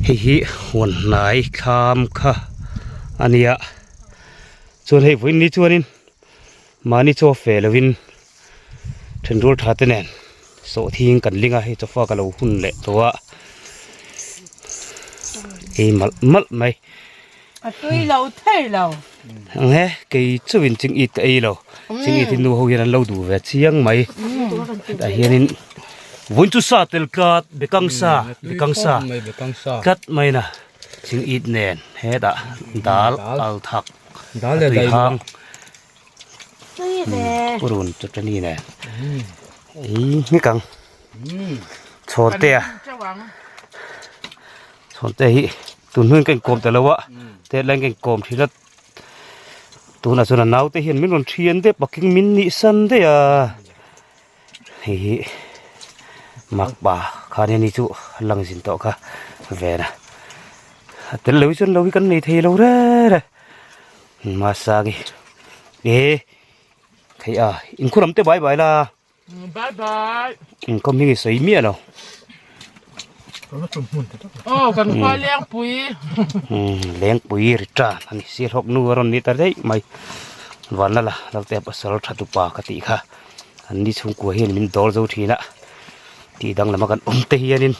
Hei hi huan hnai thlam kha a nia chuan hei vawiin ni chuanin mahni chaw fe lovin thenrual tha te nen sawhthing kan ling a hei chawfa ka lo hun leh tawh a ei malh malh mai. A tui lo thei lo. Ang he kei chuin ching it ka ei lo ching it hi nu ho hian an lo duh ve chiang mai hetah hianin vawiin chu sa tel tlat bekang sa bekang sa tlat mai na ching it nen hetah dal al thak a tui hang purun chutani nen ei hnik ang chhawrte a chhawrte hi tun hnuin ka inkawm ta lo a te lai ka inkawm thin a tunah chuan a naute hian min rawn thian deuh paking min nih san daih a hei hi makpa khan hei ni chu a lang zin tawh kha ven a a tel lo hi chuan lo hi kan nei thei lo reng reng Masangi e thei a inkhawm te bai bai la. Bye bye. Inkhawm hi sawi miah lo. Oh, kan khua lengpui. Lengpui return a ni. Sialhawk nu a rawn ni ta daih mai. Vanla la Lalte pasal tha tupa ka tih kha. An ni chhungkua hian min dawl zo thin a. Tih dang lama kan awm te hianin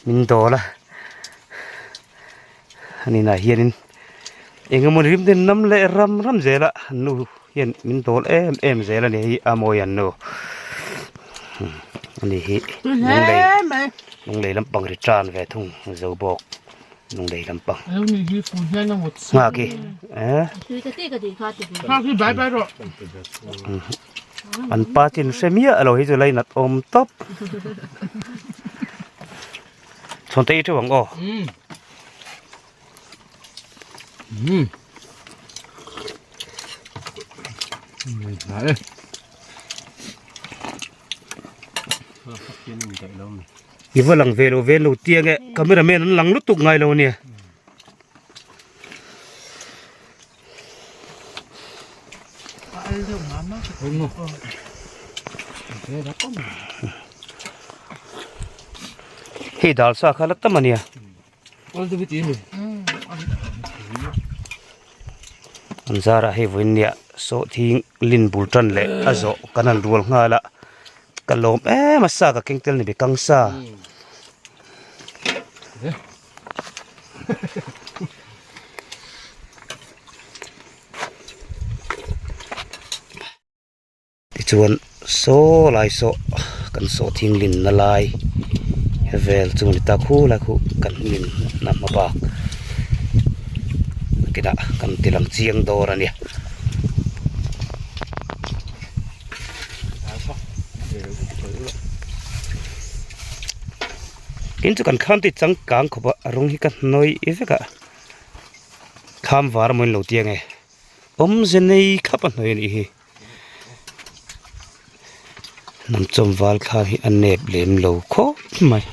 min dawl a. An inah hianin eng emaw rim ten nam leh ram ram zel a an nu hian min dawl em em zel a ni hei a mawi an nu ani hi lunglei lunglei lampang ri tan ve thung zo bawk lunglei lampang nghak hi eh an pa chin hre miah lo hi chu lainat awm tawp. Chhawn te i theuh ang aw. I va lang ve lo ve lo tia nge camera man an lang lutuk ngai lo ania. Hei dal sa kha la tam ania an zarah hei vawiin nia sawhthing lin bul tan leh a zawh kan han rual nghal a ka lawm em a sa ka keng tel ni be kang sa. Tichuan saw lai saw kan saw thinglin na lai vel chu ni ta khu lai khu kan hmin na hma bak kinah kan ti lang chiang dawr a nia. Tin chu kan kham te changkang khawp a a rawng hi ka hnawi vek a kham var maw in lo tia nge awmze nei khap a hnawi a nih hi hnam chawm val thla hi a nep lem lo khawp mai.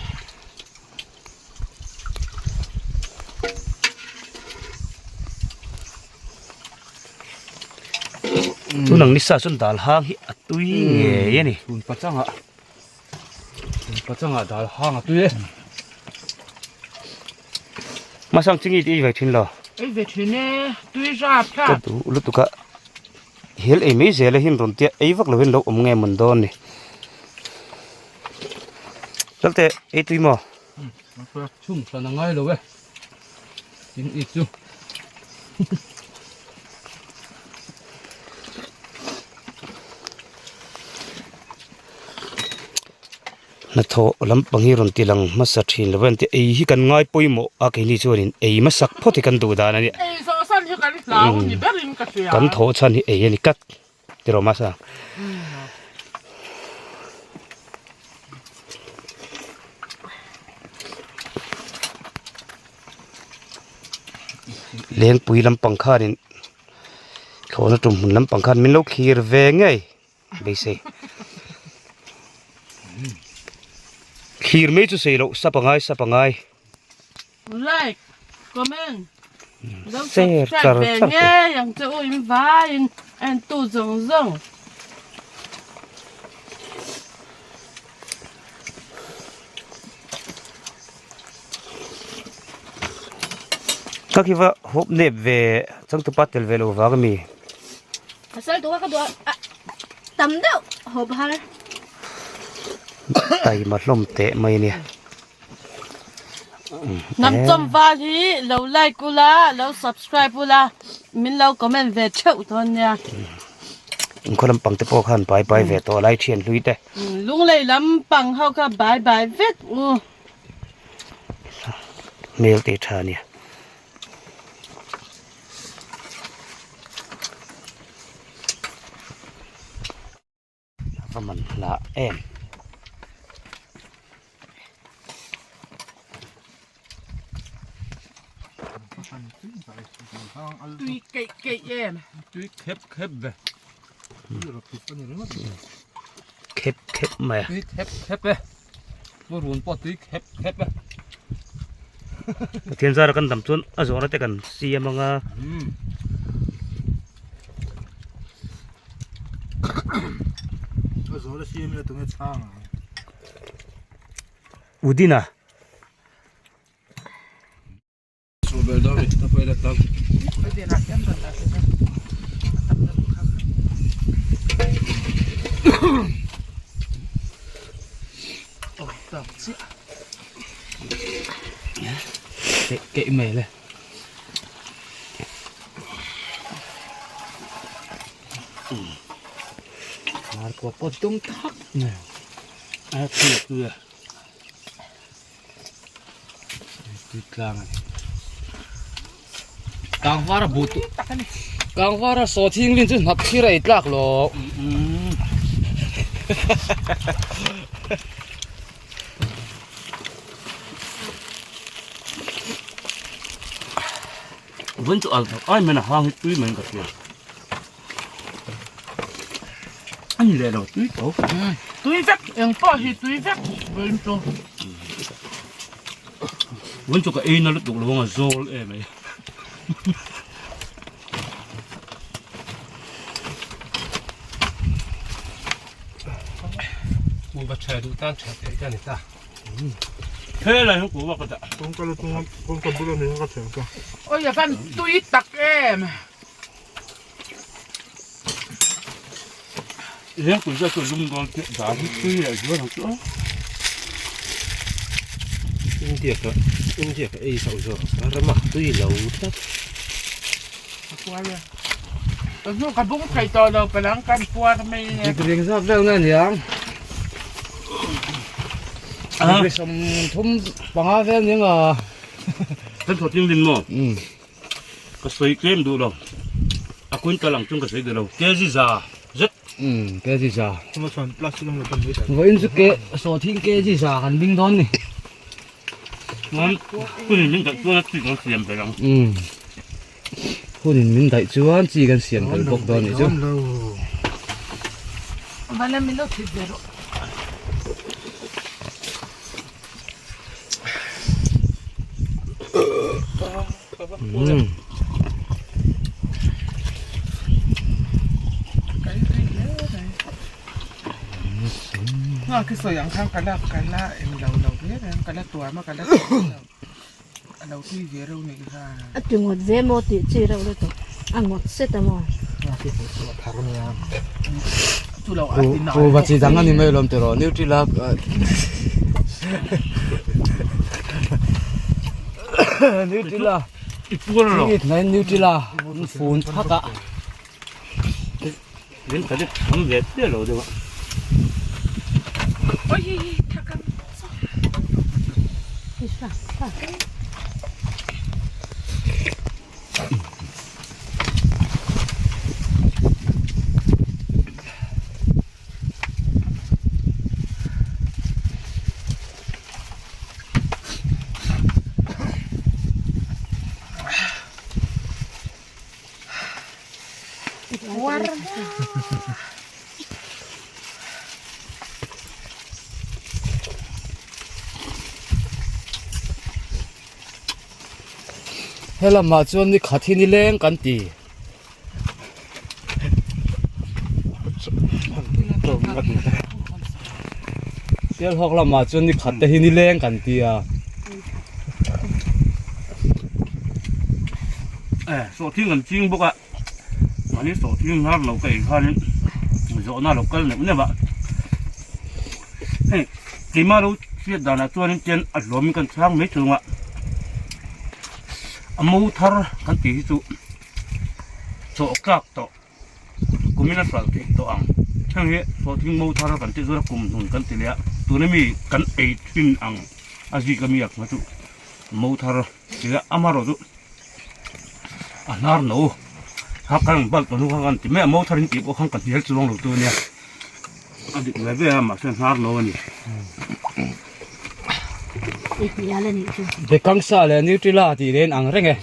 Tunang nisa chuan dal hang hi a tui ngei a ni. Pachangah dal hang a tui e. Masang chingi ti ei ve thin lo. Ei ve thin e, tui rap thlap. Ka duh lutuk a, hel ei mai zel a hin rawn tia ei vak lovin lo awm nge mawn dawn ni. Lalte ei tui maw? Chhum hran a ngai lo e, tin i chu. Hnathawh lampang hi rawn ti lang hmasa thin lo a ni ei hi kan ngai pawimawh a keini chuanin ei hmasak phawt hi kan duh dan a nia. Ei zawh san hi kan hlau ni berin ka hria. Kan thawh chhan hi ei a ni tlat tiraw masa. Lengpui lampang khanin thlawhna tum hmun lampang khan min lo thlir ve ngei. Beisei. Thlir mai chu sei loh sap angai sap angai. Like, comment, lo Share subscribe char ve char te. ngei ang che u in vaiin en tu zawng zawng. Ka khi va hawp nep ve changtupa tel ve lo vang ami. Pasal tu ka duh a tam deuh hawp har. Taima hlawm teh mai ania. Hnam chawm val hi lo like ula lo subscribe ula min lo comment ve theuh dawn nia. Inkhaw lampang te pawh khan bai bai ve tawh lai thian hlui te. Lunglei lampang ho kha bai bai vek u. Hmel tih tha ania. A va man hlah em. Tui keih keih em. Tui khep khep ve. Khep khep mai a. Tui khep khep e. Purun pawh tui khep khep e. Pathian zara kan dam chuan a zawhna te kan siam ang a. A zawhna siam ila tunge chhang ang. Udina. Keih mai le. Mar pawh pawh tum thak mai. A tui tui a. Tui tlang a ni. Kangvara buh tu Kangvara saw thinglin chu hnap thir a ei tlak lo. Vun chu al ai men a hang hi tui mai in ka hria. A ni leh lo tui tho. Tui vek eng pawh hi tui vek vawiin chu. Vawiin chu ka ei na lutuk lo ang a zawl em mai. Kuhva tha duh tan tha theih ka ni ta. Helai hi kuhva ka dah. Kawngka la tung a kawngka bula mi kha ka thiam ka. Oi a van tui tak em. Leng pui zat chu lum dawn chiah dan hi tui leh zual ang chu a. India ka India ka ei zauh zawk a rama tui lo tlat. Ka puar e. Ka hnu ka bung thei tawh lo palang kan puar mai e. Degree engzat vel nge niang? Degree 35 vel niang a. Kan thawt ling lin maw? Ka sawi tlem duh lo. A quintal ang chung ka sawi duh lo. Kg za zet. Umm kg za. Chuma chuan plastic an lo pan mai ta. Vawiin chu ke sawhthing kg za kan ding dawn ni. Chuan hunin min daih chuan a chi kan siam belh ang. Umm hunin min daih chuan chi kan siam belh bawk dawn nih chu. Vana min lo thit ve rawh. A ti ngawt ve maw tih chi reuh lutuk a ngawt set a maw. Kuhva chi dang a ni mai lawm tiraw Nutri-la Nutri-la Nutri-la Nutri-la fun thak a. Min ka tham ve chiah lo deuh a. Helamah chuan ni khat hi ni leng kan ti. Sialhawk lamah chuan ni khat te hi ni leng kan ti a. Eh sawhthing kan ching bawk a, mahni sawhthing hnar lo ka ei khanin zawhna a lo kal neuh neuh a, hei keimah lo hriat danah chuanin tian a hlawmin kan chhang mai chunga a mo thar kan tih hi chu chawh tlak tawh kumin a hralh theih tawh ang heng hi sawhthing mo thar kan tih chuan a kum hnun kan ti leh a tuna mi kan ei thin ang a zik ami ang kha chu mo thar ti a amaherawhchu a hnar no kha kan bal tawh hnu kha kan ti mai a mo thar in tih pawh khan ka hnial chuang lo tu ania a dik ve ve a mahse hnar no a ni. Bekangsa leh Nutella tih nen ang reng e.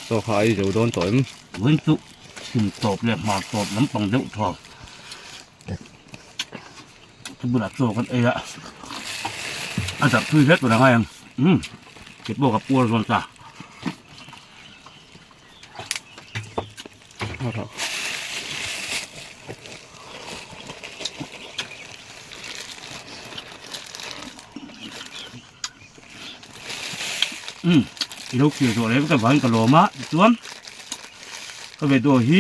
Chaw kha a ei zo dawn tawh em? Vawiin chu chhim tawp leh hmar tawp lampang deuh thaw chu bulah chaw kan ei a, a darh thui hle tur a ngai ang umm ke pawh ka puar zawn ta. Umm i lo kir zawh leh vek avangin ka lawm a tichuan ka video hi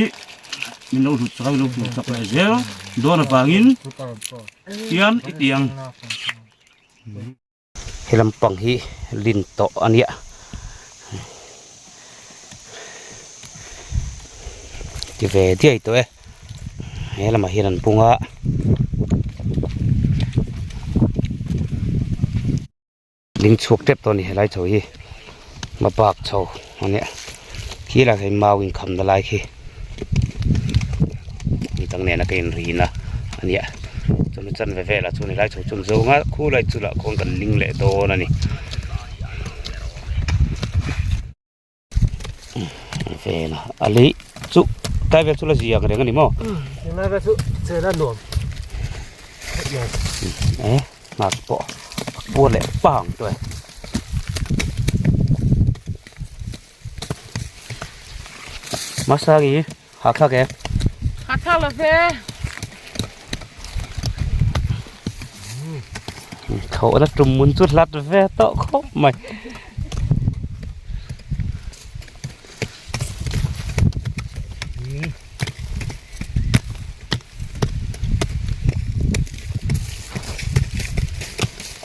min lo hlut sak a min lo hmuh sak leh zel dawn avangin hian i ti ang. He lampang hi lin tawh a nia ti ve diai tawh e he lamah hian an bung a. Ding chhuak tep tawh a ni helai chho hi hmabak chho a nia khi lai hi mau inkham na lai khi midang nena ka inrin a a nia chumi chanve velah chuan helai chho chu an zawng a khulai chu lah khawn kan ling leh dawn a ni. Vena a lei chu tlai vel chu la ziak reng a ni maw Tlai vel chu chena nuam eh nghak pawh a puar leh pang tawh e Masagi Hahthlak e. Hahthlak lo ve. Thlawhna tum mun chu hlat ve tawh khawp mai.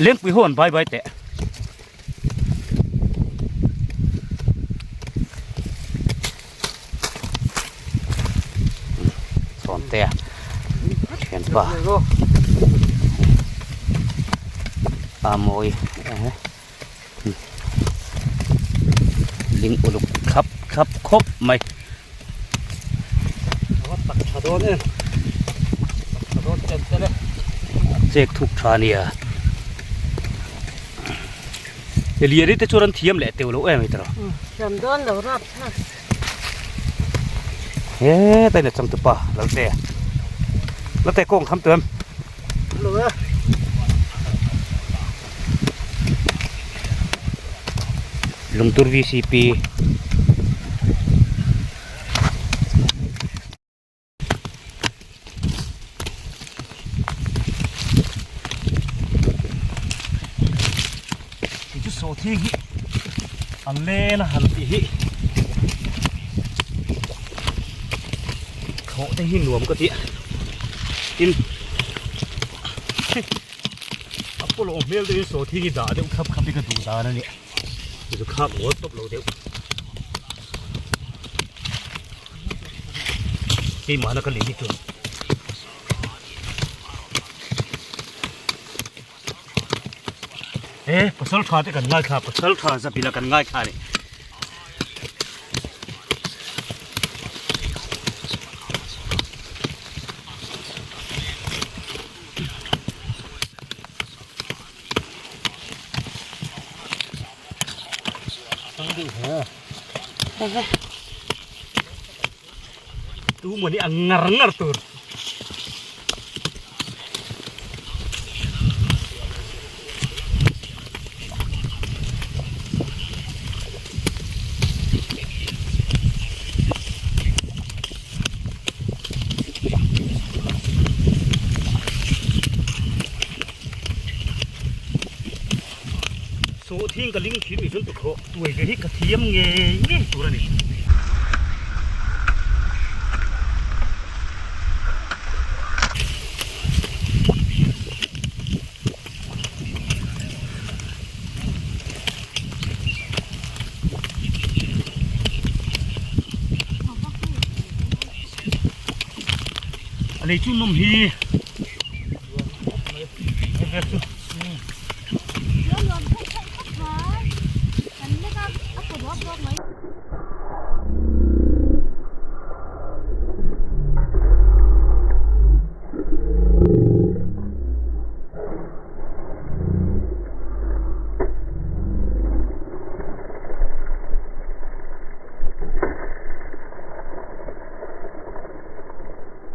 Lengpui ho an bai bai teh. Sawmtea thianpa a mawi ling uluk thlap thlap khawp mai. Chek thuk tha nia. Lian te chuan an thiam leh teuh loh em tawh. Thiam dawn lo rap thlak. He tai na chang tu pa Lalte. Lalte kawng kham tuam. Lo e. Lungtur VCP. Chu sawhthing hi a len a han tih hi thlawh te hi nuam ka ti a tin a pawlawh hmel deuhin sawhthing hi dah deuh thlap thlap hi ka duh dan a ni chu khak ngawl tawp lo deuh. Keimahna ka lei hi chuan he pasal tha te kan ngaithla pasal tha zapila kan ngaithla a ni. Tu mawni ang ngar ngar tur. Sawhthing ka ling thim ih chuan tukhlawh tuai ve hi ka thiam ngei ngei tur a ni. A lei chu nawm hi. Hei vel chu.